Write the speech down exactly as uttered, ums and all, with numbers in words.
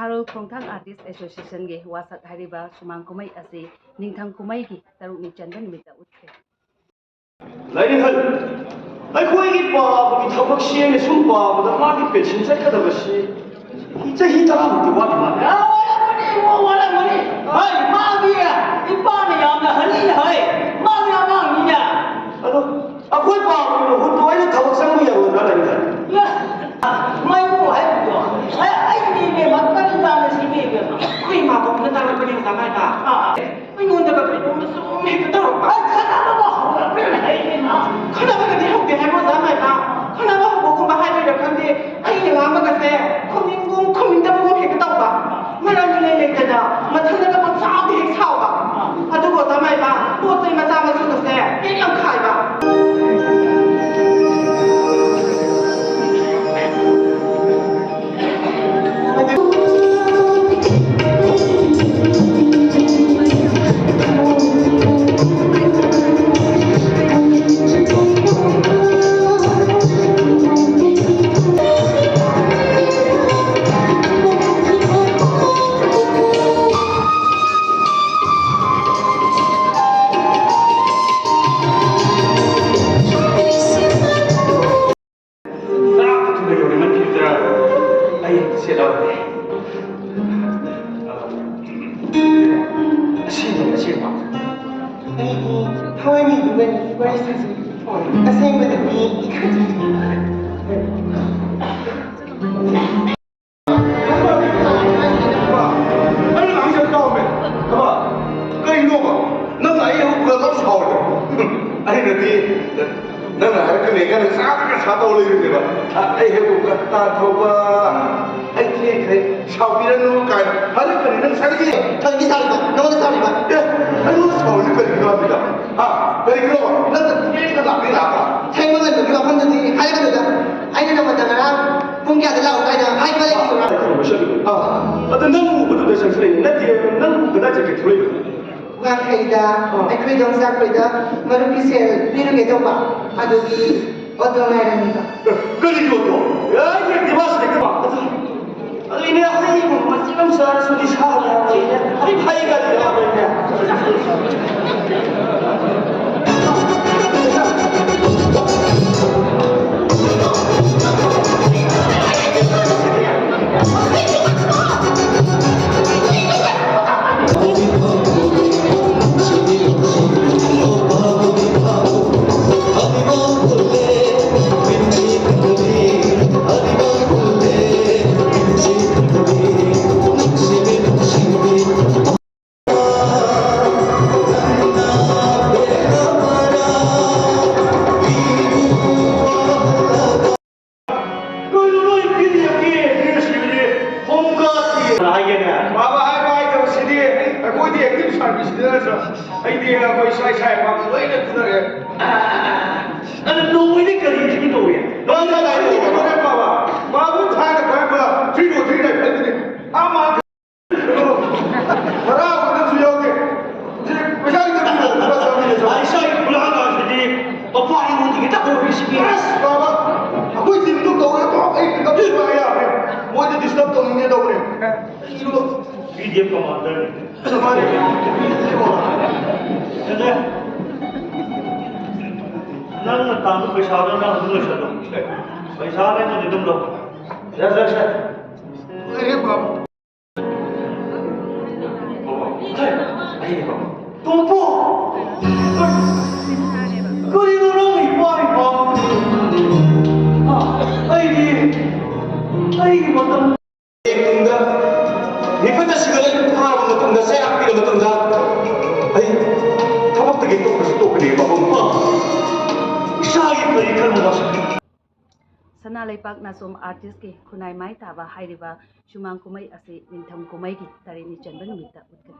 ꯍꯥꯔꯣꯜ ꯈꯣꯡꯊꯥꯡ ꯑꯥꯔꯇꯤꯁ ꯑꯦꯁꯣꯁꯤꯌꯦꯁꯟꯒꯤ ꯋꯥꯁꯛ ꯍꯥꯏꯔꯤꯕ ꯁꯨꯃꯥꯡ ꯀꯨꯝꯍꯩ ꯑꯁꯤ ꯅꯤꯡꯊꯝ ꯀꯨꯝꯍꯩꯒꯤ ꯇꯔꯨꯛꯅꯤ ꯆꯟꯕ ꯅꯨꯃꯤꯠꯇ ꯎꯠꯈ꯭ꯔꯦ꯫ ꯂꯥꯏꯅꯤꯡꯊꯧ, ꯑꯩꯈꯣꯏꯒꯤ ꯄꯥꯕꯒꯤ ꯊꯕꯛꯁꯤ ꯑꯩꯅ ꯁꯨꯝ ꯄꯥꯕꯗ ꯃꯥꯒꯤ ꯄꯦꯟꯁꯤꯟ ꯆꯠꯀꯗꯕꯁꯤ ꯆꯍꯤ ꯇꯔꯥꯃꯨꯛꯇꯤ ꯋꯥꯠꯂꯤ ꯃꯥꯜꯂꯦ꯫ ꯑ, ꯋꯥꯠꯂꯝꯒꯅꯤ, ꯏꯕꯨꯡ, ꯋꯥꯠꯂꯝꯒꯅꯤ꯫ ꯍꯣꯏ, ꯃꯥꯗꯤ ꯏꯄꯥꯅ ꯌꯥꯝꯅ ꯍꯜꯂꯤꯅꯦ, ꯍꯣꯏ꯫ ꯃꯥꯗꯤ ꯑꯉꯥꯡꯅꯤꯅꯦ꯫ ꯑꯗꯣ ꯑꯩꯈꯣꯏ ꯄꯥꯕꯒꯤ ꯃꯍꯨꯠꯇ ꯑꯩꯅ ꯊꯕꯛ ꯆꯪꯕ ꯌꯥꯔꯣꯏꯗ꯭ꯔꯥ, ꯂꯥꯏꯅꯤꯡꯊꯧ? ꯌꯥ, ꯃꯩꯕꯨ ꯍꯥꯏꯕꯗꯣ, ꯑꯩ, ꯑꯩꯒꯤ ꯏꯕꯦꯝꯃ ꯀꯔꯤ ꯇꯥꯟꯅꯁꯤꯒꯦ, ꯏꯕꯦꯝꯃ? ꯑꯩꯈꯣꯏ ꯏꯃꯥꯕꯣꯛꯅ ꯇꯥꯛꯂꯛꯄꯅꯦ, ꯑꯣꯖꯥ ꯃꯥꯏꯕ꯫ ꯑꯥ, ꯑꯥ꯫ ꯑꯩꯉꯣꯟꯗꯒ ꯀꯩꯅꯣꯝꯃ ꯁꯨꯝ ꯍꯦꯛꯇ ꯇꯧꯔꯛꯄ꯫ ꯑꯩ ꯈꯠꯅꯕꯒ ꯍꯧꯔꯛꯄ꯭ꯔꯥ ꯍꯥꯏꯕꯅꯤꯃ꯫ ꯈꯠꯅꯕꯒꯗꯤ ꯍꯧꯗꯦ ꯍꯥꯏꯕ, ꯑꯣꯖꯥ ꯃꯥꯏꯕ꯫ ꯈꯠꯅꯕ ꯍꯧꯕꯒꯨꯝꯕ ꯍꯥꯏꯗꯣꯏꯔꯥ ꯈꯪꯗꯦ, ꯑꯩꯅ ꯉꯥꯡꯕꯒꯁꯦ ꯈꯨꯝꯅꯤꯡꯒꯨꯝ ꯈꯨꯝꯅꯤꯡꯗꯕꯒꯨꯝ ꯍꯦꯛꯇ ꯇꯧꯕ꯫ ꯃꯔꯝ ꯏꯂꯩ ꯂꯩꯇꯅ ꯃꯊꯟꯇꯒ ꯄꯪꯁꯥꯎꯗ ꯍꯦꯛ ꯁꯥꯎꯕ꯫ ꯑꯗꯨꯒ ꯑꯣꯖꯥ ꯃꯥꯏꯕ, ꯄꯣꯠ ꯆꯩ ꯃꯆꯥ ꯃꯁꯨꯒꯁꯦ ꯍꯦꯛ ꯌꯥꯝꯈꯥꯏꯕ꯫ ꯆꯥꯛ ꯊꯨꯅ ꯌꯧꯔꯤꯃꯟꯈꯤꯗ ꯑꯩ ꯁꯦꯠꯂꯛꯑꯒꯦ꯫ ꯑꯁꯦꯡꯕꯅꯤ, ꯑꯁꯦꯡꯕ꯫ ꯑꯩꯗꯤ ꯊꯋꯥꯏꯃꯤꯗꯨꯒꯅꯤ ꯋꯥꯔꯤ ꯁꯥꯖꯩ꯫ ꯑꯁꯦꯡꯕꯗꯗꯤ ꯏꯀꯥꯏꯖꯩ꯫ ꯑꯩꯅ ꯉꯥꯡꯉꯤꯁꯦ ꯇꯥꯎꯃꯦ꯫ ꯊꯕ, ꯀꯩꯅꯣꯕ? ꯅꯪꯅ ꯑꯩ ꯍꯦꯛ ꯎꯕꯗ ꯑꯗꯨꯝ ꯁꯥꯎꯔꯦ꯫ ꯑꯩꯅꯗꯤ ꯅꯪꯅ ꯍꯥꯏꯔꯛꯀꯅꯤ ꯀꯥꯏꯅ ꯁꯥ ꯁꯥ ꯇꯧ ꯂꯩꯕꯅꯦꯕ꯫ ꯑ, ꯑꯩ ꯍꯦꯛ ꯎꯕꯗ, "ꯇꯥ ꯊꯧꯕ, ꯑꯩ ꯊꯦꯡꯈ꯭ꯔꯦ, ꯁꯥꯎꯕꯤꯔꯅꯨ" ꯀꯥꯏꯅ ꯍꯥꯏꯔꯛꯀꯅꯤ꯫ ꯅꯪ ꯉꯁꯥꯏꯗꯒꯤ ꯊꯣꯏꯒꯤ ꯁꯥꯎꯔꯤꯕ, ꯅꯉꯣꯟꯗ ꯁꯥꯎꯔꯤꯕ꯫ ꯑꯦ, ꯑꯩꯉꯣꯟꯗ ꯁꯥꯎꯔꯤꯁꯦ ꯀꯔꯤꯒꯤꯅꯣ ꯍꯥꯏꯕꯅꯤꯗ? ꯍꯥ? ꯀꯔꯤꯒꯤꯅꯣꯕ? ꯅꯪꯅ ꯊꯦꯡꯅ ꯂꯥꯛꯄꯩ ꯂꯥꯛꯄ? ꯊꯦꯡꯕ ꯉꯟꯕꯒꯤ ꯋꯥꯐꯝꯗꯨꯗꯤ ꯍꯥꯏꯔꯛꯀꯅꯨꯗ꯫ ꯑꯩꯅ ꯅꯉꯣꯟꯗ ꯉꯔꯥꯡ ꯄꯨꯡ ꯀꯌꯥꯗ ꯂꯥꯛꯎ ꯍꯥꯏꯅ ꯍꯥꯏꯕ ꯂꯩꯕ꯭ꯔꯥ? ꯑꯥ, ꯑꯗꯨ ꯅꯪ ꯎꯕꯗꯨꯗ ꯆꯪꯁꯤꯜꯂꯛꯏꯅꯦ꯫ ꯅꯠꯇꯦ, ꯅꯪ ꯎꯕꯗ ꯖꯦꯀꯦꯠ ꯊꯣꯛꯂꯛꯏꯕ꯫ ꯋꯥꯡꯈꯩꯗ ꯑꯥ꯫ ꯑꯩꯈꯣꯏ ꯏꯗꯣꯝꯆꯥ ꯑꯩꯈꯣꯏꯗ ꯃꯔꯨꯞꯀꯤ ꯁꯦꯜ ꯄꯤꯔꯨꯒꯦ ꯇꯧꯕ, ꯑꯗꯨꯒꯤ ꯑꯣꯇꯣ ꯉꯥꯏꯔꯝꯃꯤꯕ꯫ ꯑꯦ, ꯀꯔꯤꯒꯤ ꯑꯣꯇꯣ? ꯑꯦ, ꯑꯩ ꯗꯤꯃꯥꯁꯤꯗꯒꯤ ꯄꯥ-, ꯑꯗꯨ ꯑꯗꯨꯅꯦ, ꯍꯩꯒꯨꯝꯕ ꯃꯆꯦꯠ ꯑꯃ ꯆꯥꯔꯁꯨ ꯅꯤꯁꯥ ꯌꯥꯎꯔꯣꯏꯅꯦ꯫ ꯑꯩ ꯍꯩꯒꯗꯤ ꯌꯥꯎꯔꯣꯏꯅꯦ꯫ ꯀꯩꯅꯣ ꯅꯣꯏ ꯄꯤ ꯗꯤ ꯑꯦꯐꯀꯤ ꯗ꯭ꯔꯦꯁ ꯁꯤꯕꯗꯤ ꯍꯣꯝ ꯒꯥꯔꯗꯀꯤ ꯍꯥꯏꯒꯦꯅꯦ? ꯕꯥꯕꯥ, ꯍꯥꯏꯕ ꯍꯥꯏꯗꯕꯁꯤꯗꯤ ꯑꯩꯈꯣꯏꯗꯤ ꯑꯦꯛꯇꯤꯚ ꯁꯥꯔꯚꯤꯁꯅꯤꯗꯅ, ꯁꯥꯔ꯫ ꯑꯩꯗꯤ ꯑꯩꯈꯣꯏ ꯏꯁꯥ ꯏꯁꯥ ꯑꯄꯥꯝꯕ ꯂꯣꯏꯅ ꯄꯨꯅꯔꯦ꯫ ꯑꯗꯨ ꯅꯣꯡꯃꯩꯗꯤ ꯀꯔꯤꯗꯒꯤ ꯇꯧꯏ? ꯅꯣꯡꯃꯩ ꯀꯗꯥꯏꯗꯒꯤ ꯇꯧꯏ? ꯕꯥꯕꯥ, ꯕꯥꯕꯨ ꯊꯥꯏꯅ ꯄꯥꯏꯔꯝꯕ ꯊ꯭ꯔꯤ ꯖꯤꯔꯣ ꯊ꯭ꯔꯤ ꯔꯥꯏꯐꯜꯗꯨꯅꯤ꯫ ꯑꯥ, ꯃꯥ ꯇꯔꯥ ꯑꯣꯏꯅꯁꯨ ꯌꯥꯎꯗꯦ꯫ ꯍꯧꯖꯤꯛ ꯄꯩꯁꯥ ꯈꯤꯇꯪ ꯄꯤꯔꯣ, ꯂꯨꯄꯥ ꯆꯥꯝꯃꯔꯤ ꯂꯩ꯫ ꯏꯁꯥꯒꯤ ꯈꯨꯂꯥꯡꯒꯁꯤꯗꯤ ꯃꯄꯥ ꯑꯩꯉꯣꯟꯗꯒꯤ ꯇꯞꯄ ꯑꯣꯏꯔꯤꯁꯤꯗꯤ꯫ ꯑꯁ, ꯕꯥꯕꯥ, ꯑꯩꯈꯣꯏ ꯇꯤꯝꯗꯨ ꯀꯧꯔꯦ, ꯄꯥꯎ ꯑꯩ ꯄꯤꯛ ꯑꯞ ꯇꯧꯕ ꯌꯥꯕꯅꯦ꯫ ꯃꯣꯏꯗꯤ ꯗꯤꯁꯇꯔꯕ ꯇꯧꯅꯤꯡꯗꯦ ꯇꯧꯕꯅꯦ꯫ ꯄꯤ ꯗꯤ ꯑꯦꯐ ꯀꯃꯥꯟꯗꯔꯅꯤ꯫ ꯃꯥꯅꯦ꯫ ꯑꯗꯨꯗ ꯅꯪꯅ ꯇꯥꯟꯕ ꯄꯩꯁꯥꯗꯣ ꯅꯪ ꯑꯗꯨꯝ ꯂꯣꯏꯁꯜꯂꯣ꯫ ꯄꯩꯁꯥ ꯅꯪꯅ ꯑꯗꯨꯝ ꯂꯧ꯫ ꯌꯥꯏ, ꯌꯥꯏ, ꯌꯥꯏ꯫ ꯂꯣꯏꯔꯦ, ꯕꯥꯕꯥ꯫ ꯇꯣꯝꯄꯣꯛ! ꯀꯔꯤꯅꯣ ꯅꯪꯒꯤ ꯏꯄꯥ ꯏꯄꯥ? ꯑꯩꯗꯤ ꯑꯩꯒꯤ ꯃꯇꯝ ꯇꯨꯡꯗ ꯃꯤꯐꯠꯇ ꯁꯤꯒꯠꯂ ꯐꯥꯔꯕ ꯃꯇꯨꯡꯗ, ꯆꯩꯔꯥꯛ ꯄꯤꯔꯕ ꯃꯇꯨꯡꯗ, ꯑꯩ ꯊꯕꯛꯇꯒꯤ ꯇꯣꯛꯄꯁꯨ ꯇꯣꯛꯀꯅꯤ, ꯄꯥꯕꯨꯡ꯫ ꯏꯁꯥꯒꯤ ꯀꯔꯤ ꯈꯟꯕ ꯋꯥꯁꯛ? ꯁꯅꯥ ꯂꯩꯄꯥꯛ ꯅꯥꯆꯣꯝ ꯑꯥꯔꯇꯤꯁꯀꯤ ꯈꯨꯟꯅꯥꯏ ꯃꯥꯏ ꯇꯥꯕ ꯍꯥꯏꯔꯤꯕ ꯁꯨꯃꯥꯡ ꯀꯨꯝꯍꯩ ꯑꯁꯤ ꯅꯤꯡꯊꯝ ꯀꯨꯝꯍꯩꯒꯤ ꯇꯔꯦꯠꯅꯤ ꯆꯟꯕ ꯅꯨꯃꯤꯠꯇ ꯎꯠꯀꯅꯤ꯫